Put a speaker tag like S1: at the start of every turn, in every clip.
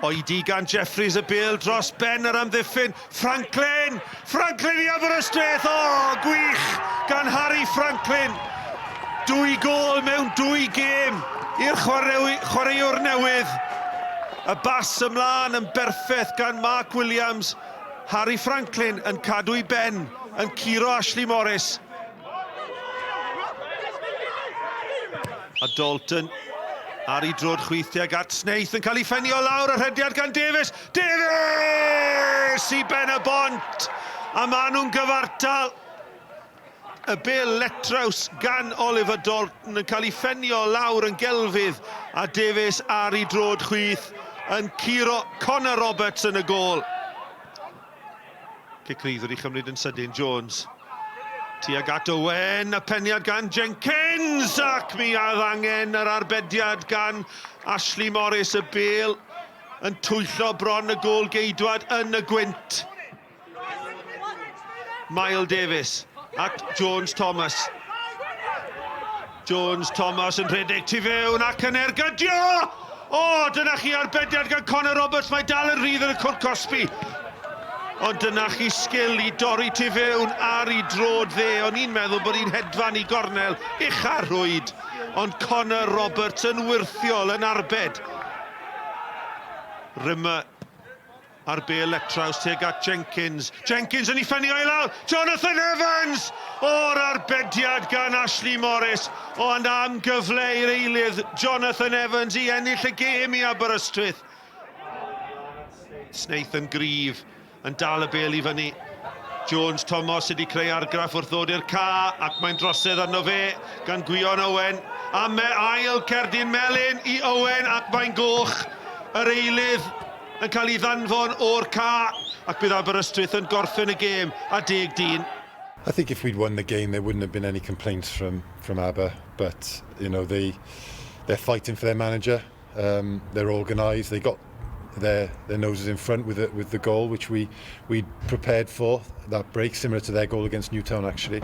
S1: Oedi gan Jeffries y bêl dros ben yr amddiffyn. Franklin! Franklin i Aberystwyth! O, oh, gwych gan Harry Franklin! Dwy gôl mewn dwy gêm i'r chwaraewr newydd. Y bas ymlaen yn berffeth gan Mark Williams. Harry Franklin yn cadw'i ben, yn curo Ashley Morris. A Dalton ar ei drod chwith tuag at Snaith yn cael ei ffenio lawr y rhediad gan Davies. Davies i ben y bont! A maen nhw'n gyfartal. Y bel letraws gan Oliver Dalton yn cael ei ffenio lawr yn gelfydd a Davies ar ei drod chwith yn curo Connor Roberts yn y gôl. Cic rydd wedi chymryd yn sydyn, Jones. Tuag at Owen, y peniad gan Jenkins, ac mi oedd angen yr arbediad gan Ashley Morris, y bel yn twyllo bron y gôl geidwad yn y gwynt. Mael Davies at Jones Thomas. Jones Thomas yn rhedeg tu fewn ac yn ergydio! O, dyna chi arbediad gan Connor Roberts, mae dal yn rhydd yn y cwrt cosbi. Ond dyna chi sgil i dorri tu fewn ar ei drod dde. O'n i'n meddwl bod hi'n hedfan i gornel ucha'r rhwyd, ond Connor Roberts yn wyrthiol yn arbed. Rimmer A'r bêl letraws tuag at Jenkins. Jenkins yn ei ffenio i lawr. Jonathan Evans! O'r arbediad gan Ashley Morris. Ond am gyfle i'r eilydd Jonathan Evans i ennill y gêm i Aberystwyth. Snaith yn gryf, yn dal y bêl i fyny. Jones Thomas wedi creu argraff wrth ddod i'r ca ac mae'n drosedd arno fe gan Gwion Owen. A me ail cerdyn melyn i Owen ac mae'n goch. Yr eilydd yn cael ei ddanfon o'r ca ac bydd Aberystwyth yn gorffen y gêm a deg dyn.
S2: I think if we'd won the game there wouldn't have been any complaints from from Aber but you know they they're fighting for their manager um, they're organised they got their their noses in front with the, with the goal which we we prepared for that break similar to their goal against Newtown actually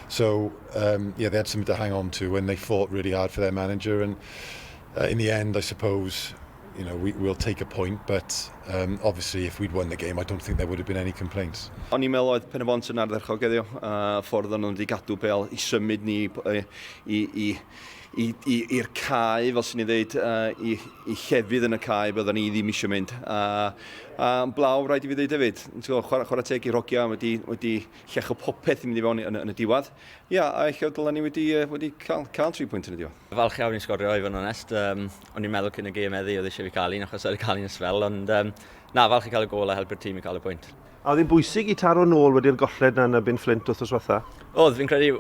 S2: so um, yeah they had something to hang on to when they fought really hard for their manager and uh, in the end I suppose you know, we, we'll take a point, but um, obviously if we'd won the game, I don't think there would have been any complaints.
S3: O'n i'n meddwl oedd Pen-y-bont yn ardderchog heddiw, uh, ffordd o'n nhw wedi gadw bel i symud ni i, i, i, i, i'r cae, fel sy'n ei ddeud, uh, i, i llefydd yn y cae byddwn ni ddim eisiau mynd. Uh, a blaw, rhaid i fi ddeud hefyd, chwarae, chwarae teg i'r hogia wedi, wedi llecho popeth i mynd i fewn yn, yn y diwedd. Ia, a ella dylen ni wedi, wedi cael, cael 3 pwynt yn y diwedd.
S4: Falch iawn i sgorio, i fod yn onest. Um, o'n i'n meddwl cyn y gêm heddi oedd eisiau fi cael un achos oedd cael un ysfel, ond um, na, falch i cael y gôl a helpu'r tîm i cael y pwynt.
S1: A oedd hi'n bwysig i taro nôl wedi'r golled na yn erbyn Flint wythnos diwetha?
S4: Oedd, fi'n credu,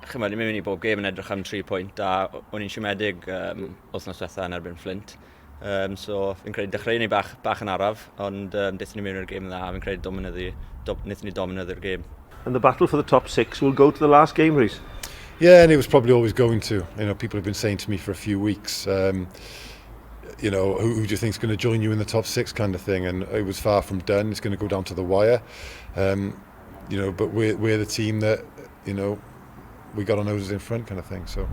S4: chymod, ni'n mynd i bob gêm yn edrych am 3 pwynt a o'n i'n siomedig um, wythnos diwetha yn erbyn Flint. Um, so fi'n credu dechreu ni bach, bach yn araf, ond um, dethon ni mewn i'r gêm dda, fi'n credu dominyddu, do, wnaethon ni dominyddu'r gêm.
S1: And the battle for the top six will go to the last game, Rhys.
S2: Yeah, and it was probably always going to. You know, people have been saying to me for a few weeks, um, you know, who, who do you think's going to join you in the top six kind of thing? And it was far from done. It's going to go down to the wire. Um, you know, but we're, we're the team that, you know, we got our noses in front kind of thing. So.